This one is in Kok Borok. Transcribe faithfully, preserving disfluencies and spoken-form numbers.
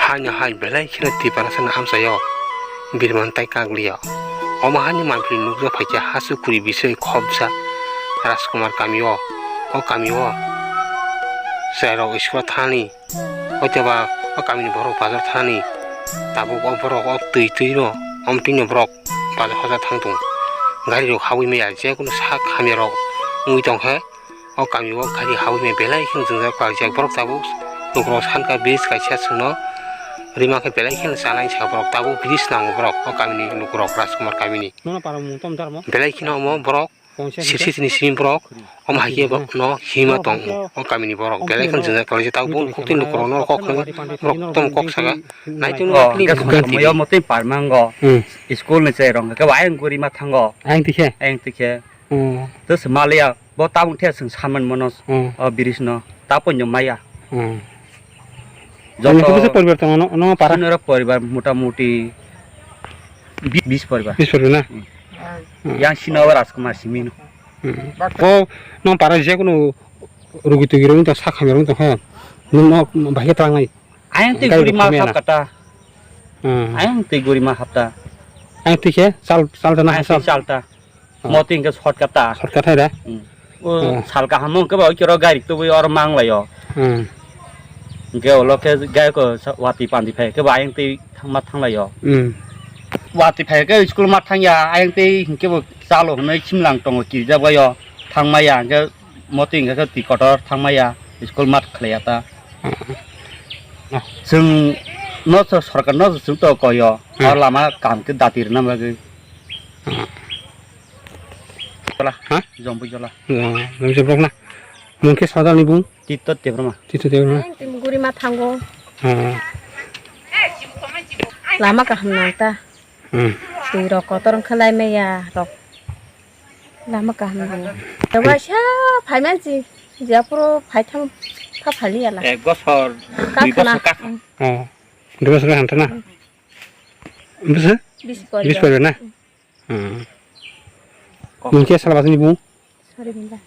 Haino hai belai kheno Tiprasano amchaio, birman tai kagliya. Omo haino manphri nukjak phaikha hasu khuri bisoi khopjak Rajkumar kamio. O kamio chwrairok school thani, hoitoba o kamini borok bazar thani. Tabuk o borok o twi twino, omtwino borok bazar hoja thang tongo. Garirok habwi maya, jekunu sak hamyarok wngwi tongkhe. O kami o gari habwi maya belai kheno jwngjak pajak borok tabuk. Lukurok sankha bridge kaisa chwngno rima khe belai kheno chanai sa borok tabuk bridge nango borok o kamini lukurok Rajkumar kamini. Nono para mung tom darmo? Belai kheno omo borok sirsi tini simi borok omo hai khe no hima tong o kamini borok belai kheno jwngjak pajak tabuk bun khukti lukurok no kok borok tom kok saka naitu no kli. Moyo motwi parmango. School ni chai rong khe ayang guri ma thango. Ayang tikhe? Ayang tikhe. Hmm. To se maliya, bo tabuk the seng saman mono, hmm, o bridge no, ta ponyo maya. Hmm. Joto bwsa poribar tongo no, no para? Sinoro poribar mota moti bi-, bis poribar. Bis poribar na? Hmm. Hmm. Yang sino Rajkumar simi no. Hmm. O no para je kono rugi tugi rong ta sakha rong ta ha. No no bahya tang nai. Ayang te guri ma hap kata. Hmm. Ayang te guri ma hapta. Ayang tikhe chal, chal ta na ha chal. Chal ta. Moti hingke shortcut ta. Shortcut hai da? Hmm. O sal kaham hingke ba oikero gari tubui oro manglaio. Hmm. Hingke olo khe gari ko sa-, wati pandi phai khe ba ayang tei thangma thanglaio. Hmm. Wati phai khe school ma thangya ayang tei hingke bo chalo hwnwi simlang tongo kirjak baio thangmaya hingke moti hingke khe twi kotor thangmaya school ma khlaiya ta. Hmm. Chwng no so-, sorkar no chwng to koyo. Hmm. O lama kaham khe dati rwna bagwi. Hmm. Jola. Ha? Jompu jola. Oh, jompu jola na. Mung khe sadal ni bung? Tito Debbarma. Tito Debbarma. Ang tim guri ma thango. Oh. Lama kaham nang ta. Hmm. Twi rok kotor wngkha lai maya rok. Lama kaham nang. Waisa phai man si. Japuro phai thang pha phali ala. Ek bosor, dui bosor kakha. Oh. Dui bosor kakha na. Hmm. Bwswk? Bis poribar. Bis poribar na? Hmm. Nung khe sal bwswk ni bung? Sari bunda.